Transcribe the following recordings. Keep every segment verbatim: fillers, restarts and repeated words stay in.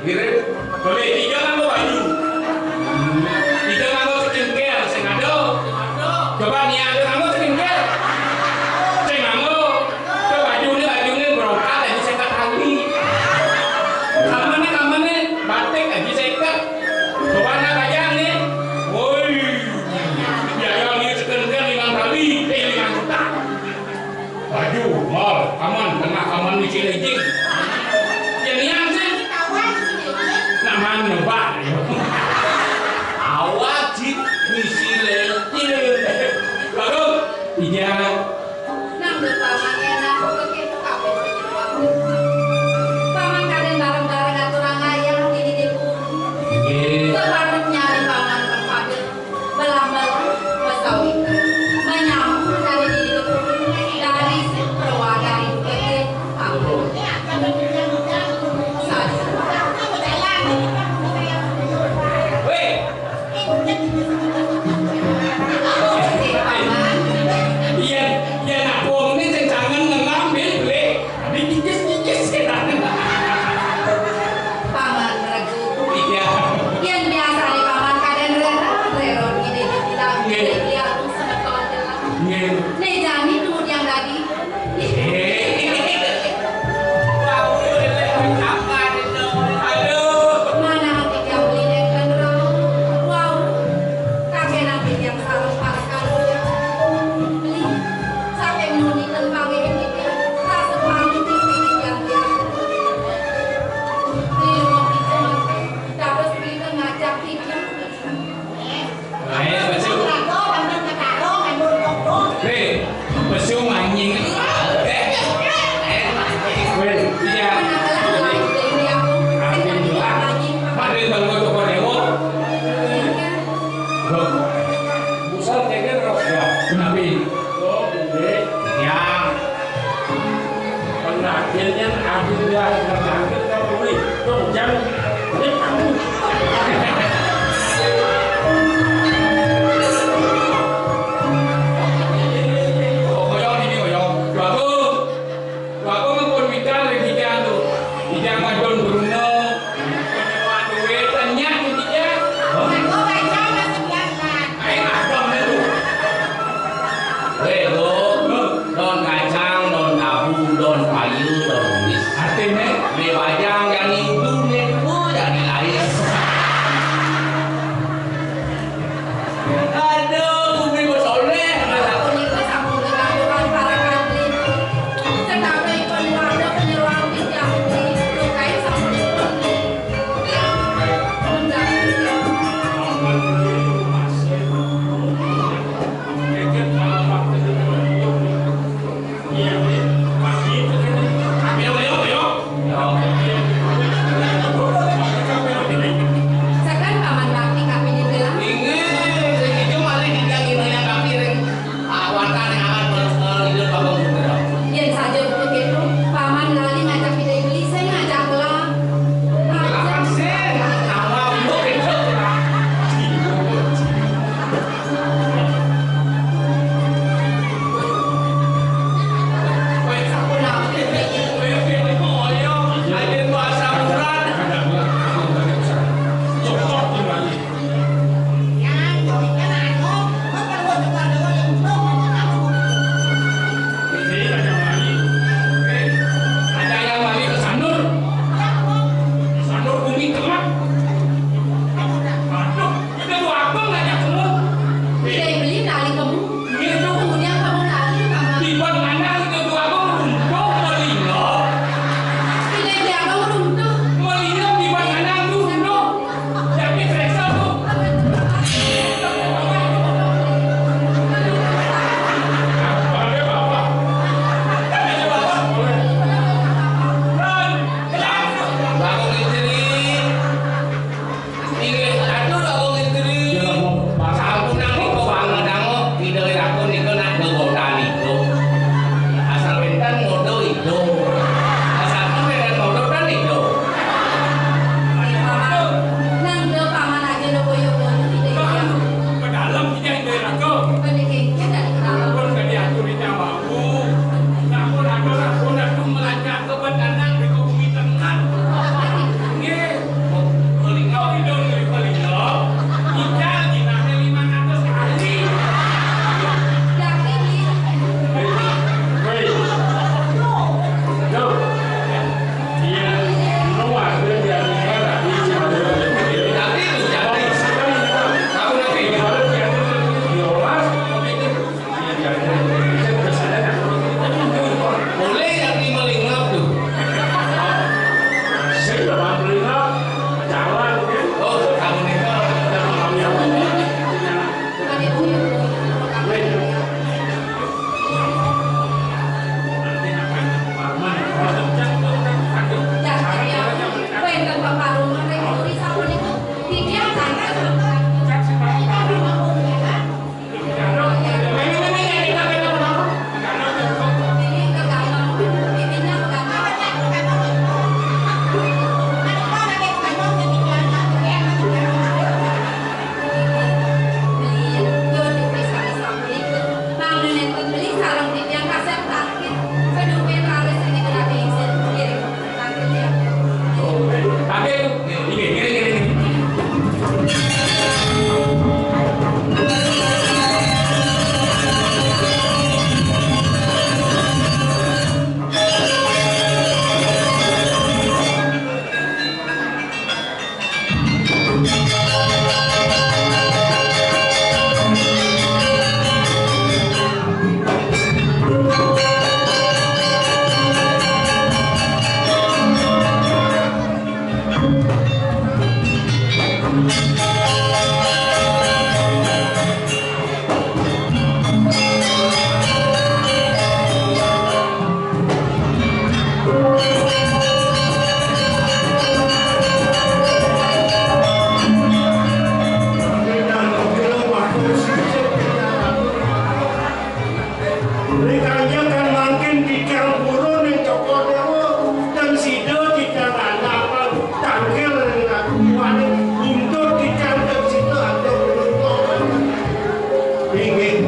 Boleh, tiga nganggo baju. Tiga nganggo skincare, sing ada. Coba nih, ada nganggo skincare. Sing nganggo. Coba baju nih, baju nih, brongkat aja seket kali. Kamane, kamane, batik aja seket. Coba nak aja nih. Woi. Biaya nih skincare lima kali, eh, lima juta. Baju, mall, aman, tengah aman di Cilencing. Ya, nian sih. Nah, mana? Rikanya kan mangkin titiang purun ring Cokor Dewa, ten sida titiang nandakang tangkil ring Ratu Iwaning, buntut titiang ten sida ada nuntung. Inggih.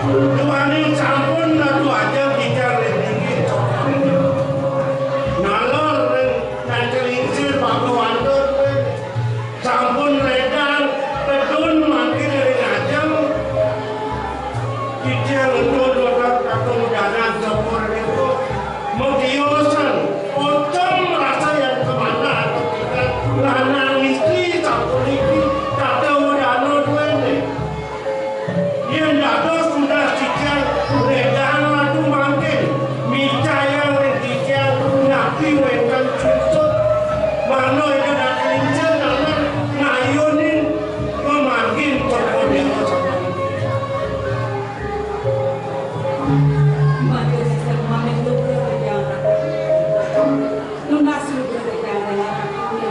Duaning sampun Ratu Ajeng titiang ring linggih Cokor Dewa. Nalor ring Tangkil Lingsir Bhagawanta. Sampun ledang tedun mangkin ring ajeng. Titiang ento duaning kakung danan Cokor Dewa. Matiosan, ocem rasa yan kamanah titiang lanang istri sapuniki, tata wedana duene. Yen dados tunas titiang ledang Ratu mangkin, micayang ring titiang napi wenten cucuk. Mangda Ida Datu Lingsir taler ngayunin pamargin Cokor Dewa sapuniki. Mangda sisip manut lugra titiang Ratu. Nunas lugra titiang Ratu.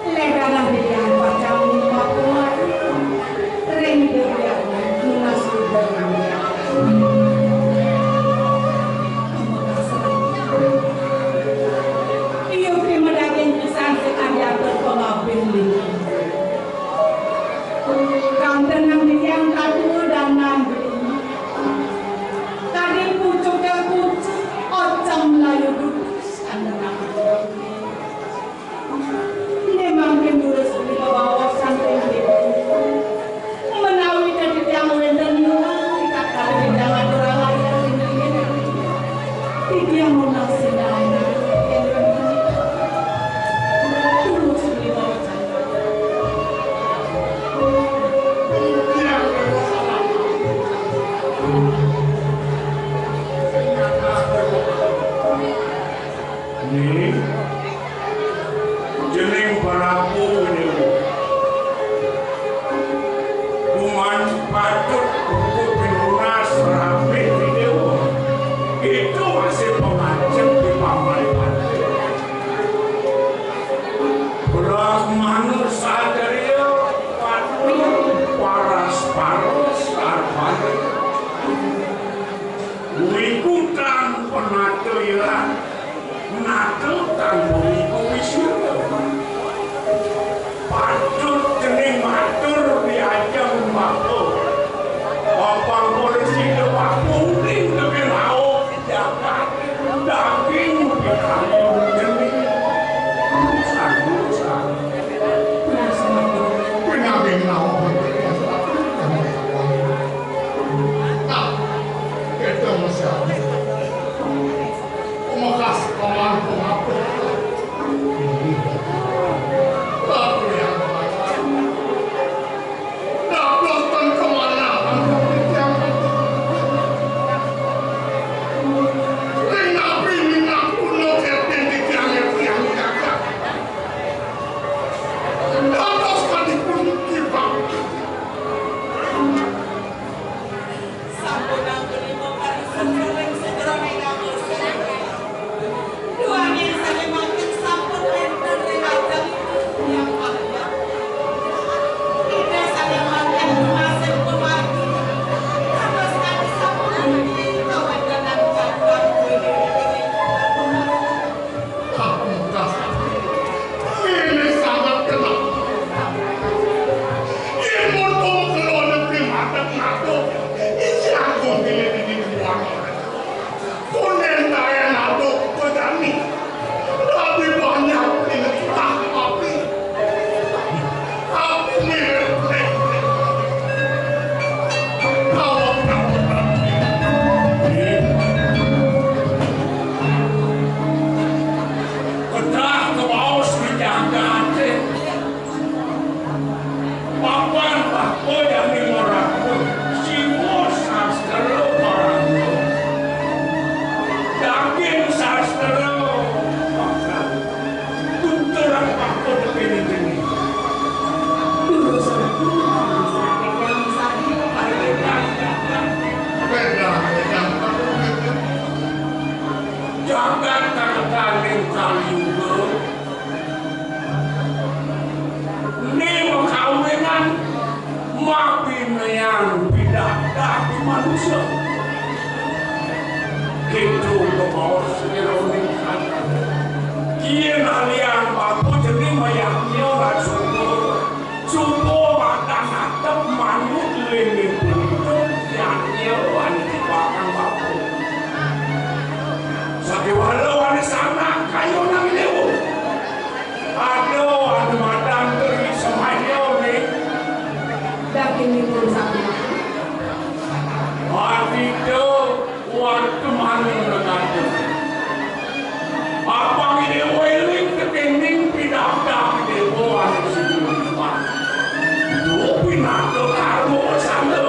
Ledangan titiang pacang nimbak kuat. Ring Ida Hyang nunas lugra. Iya, madaging pisan sing adiatur pangabih linggih. Kantenan titiang katua danan beli. Kadi pucuke kucing, ocem layu dutus kantenan. Ine mangkin durus punika baosan ring titiang. Menawi titiang wenten nyuwun, rikala titiang aturang ayah ring titiang. Titiang nunas sinah. Durus punika baosan. Ning, jening Prabu Dewa. Kuman patut untuk pinunas rapi di Dewa. Itu masih pemancing di paman. Brahmana satria, paras-paras, sarpane. Wikutan penata ilang. Nata kang punika wisira. Patut cening matur di ajeng maka. Apang polisi dewa kuning demi lauk jagat. Daging dikali cening. Urusan, urusan. Penagih lauk. Nah, kita masih ada. Umekas paman pengapit. Ratu yang baik. Dados ten kemana? Ring napi minangkuna kepin di tiang-tiang jagat. Dados kadipun kibak. Sampun anggenipun parisusuling segra menawi. Duaning Kéto kémaos iraning. Yén alian bapa cening mayaknya lan suba, suba madan atep manut linging puntung, yaknya ané tibakang bapa. Sakéwala ané sanak kayunang déwa. Ada ané madan Tri Semaya né. Dagingipun sapunapi? Adita Wartemana Negara. Apang Idéwa éling tekéning pidabdab Idéwa ané sida liwat. Duh pinaka karma sanda.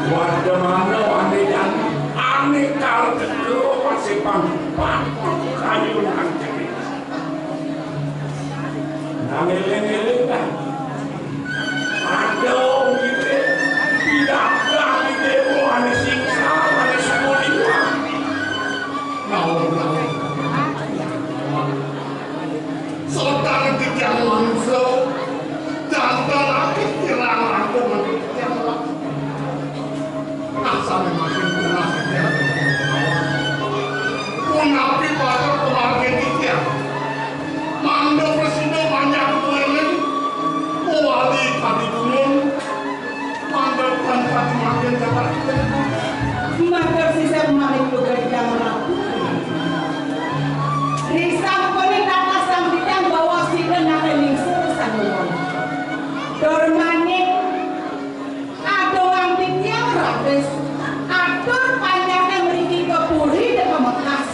Wartemana ané jani, ané kal teka masih pang patut kayunang cening. Nang éling-éling dah. Ada wong kité pidabdab Idéwa ané sing sal, ané sumuliwan. Nawon, nawon. Sotang titiang manungsa, janten akéh kirang langkung titiang. Asané makin tunas titiang. Punapi patut pamargin titiang? Mangda prasida panjak kuéling, mawali kadi dumun, mangda tan kadi makin jagat kuéling. Matur sisip malih lugan Hyang Ratu. Risampuné tatas sang titiang bawa sida nata ningsih sanuwun. Tur manik Adonan titiang raris atur panjaké mriki ka puri deka mekas.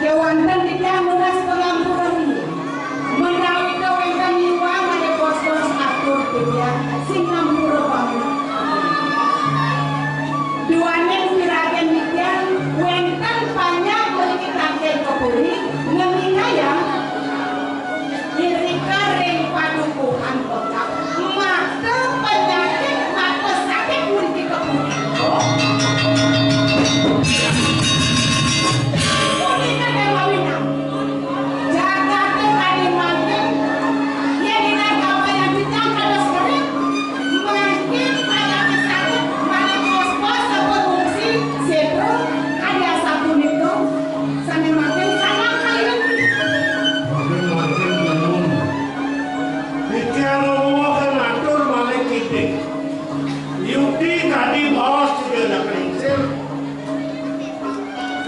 Kéwanten titiang nunas pangampura. Menawi wénten iwang ané bos-bos atur titiang sing ngampura banget. Duaning piragin titiang wénten panjak mriki tangkén ka puri ngeningayang Irika ring padukuhan pekak, mata penyakit, mata sakit mriki ka punika. Punika dé mawinan. Jagaté kadi mangkin, yén inggih kabayang titiang kados keris, mangkin penyakit sakit, malih bos-bos sampun ngungsi, séda kadi asapunika. Sané mangkin sanang kaliyan. Mangkin, mangkin, nuwun. Titiang nuwuhaken atur malih kidik. Yukti kadi baos Ida Anak Lingsir.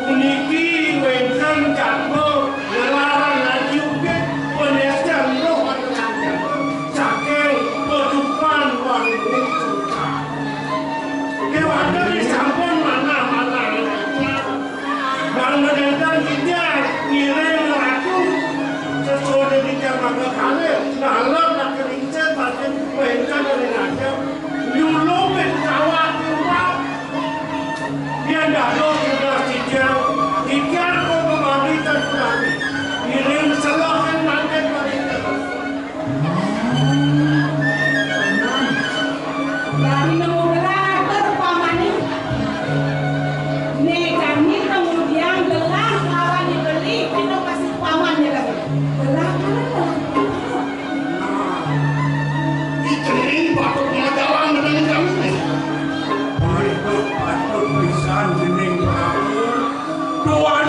Puniki wénten jadma ngelarang ngaji ukit, panéstan roh anak saking ketupan warung. Kéwanten sampun manah-manah. Mangda nénten titiang ngiring ratu, sesuai titiang mangda kalih, nalem nak kerincen, makin wénten ring ajeng, nyulupin kawat timpal. Yén dados tugas titiang, titiang kok pemamitan punapi. Ngiring selohin mangkin mangkin. Dari nemu gelah atur pamane. Né jani kemudian gelah lawan dibeli, kita kasih paman ya kan. Gelah mana? Nah, di cening patut pengetahuan dengan kami. Baik, patut pisan cening Prabu. Tuan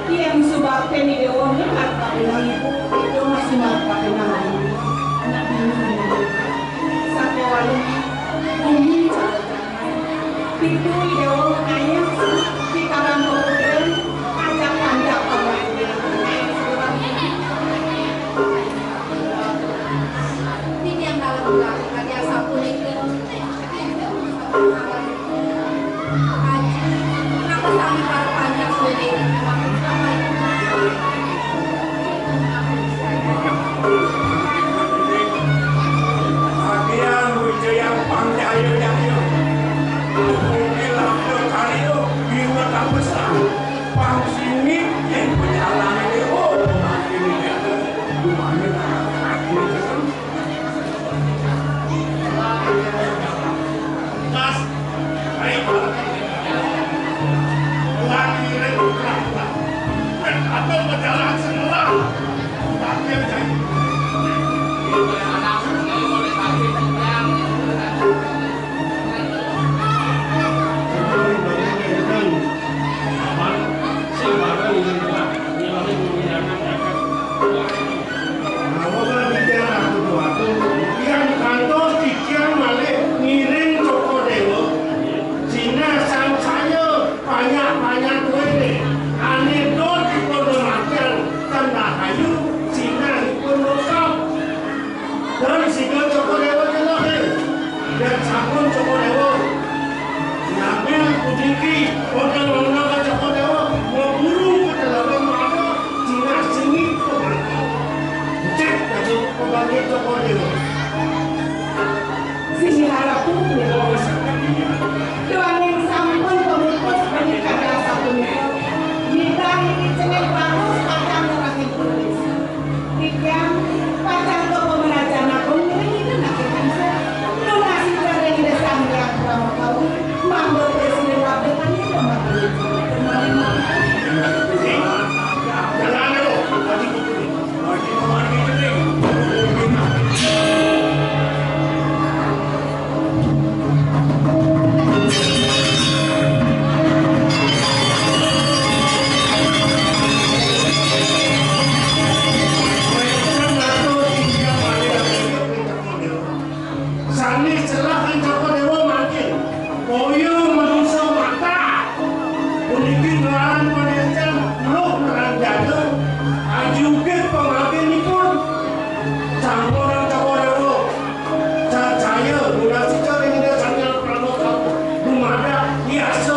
Tiang subakti ni Dewa ni marta pinang ibu, itu masih marta pinang ibu. Anak bini ini. Sakewali bumi cara jangan. Pitu Dewa ngayah, di karang kemudian, ajak panjak pemain. Ini yang dalam berarti kata sapunika. Agian wijayang pang cahya cahya. Tuhuki labda karya, biwat abesar. Pang singit, yen penyalane dewa, pemangkine dewa. Dumane ati. Awasan titiang Ratu Déwata, tiang kantos titiang malih ngiring Cokor Déwa. Sinah sangsaya panyak-panyak kuwéné, ané dot ipun matian, tan rahayu, sinahipun nongkap. Dan sida Cokor Déwa nyelokin. Dan sampun Cokor Déwa ngambil puniki, ondel-ondel ka Cokor Déwa, maburu ka dalem mata, sinah singit pemangku. Becik dadi pemangku Cokor Déwa. Sini harap pun, duaning sampun pemutus menikah rasa punika. Nitah ini cengen bagus pacang ngerahin putus. Tiang pacang ka Pamrajan Agung ngringin anak kita. Lunasi cara ing Sang Hyang Pramakawi, mangga presiden watekan kita mati. Sané celah Cokor Déwa mangkin, kaya manusa mata. Puniki nglawan panèstan, luh nglawan jaga, ajugit pangagihipun. Sampun Cokor Déwa, cacaya, lunasi cara ing Sang Hyang Pramakawi, dumadak yasa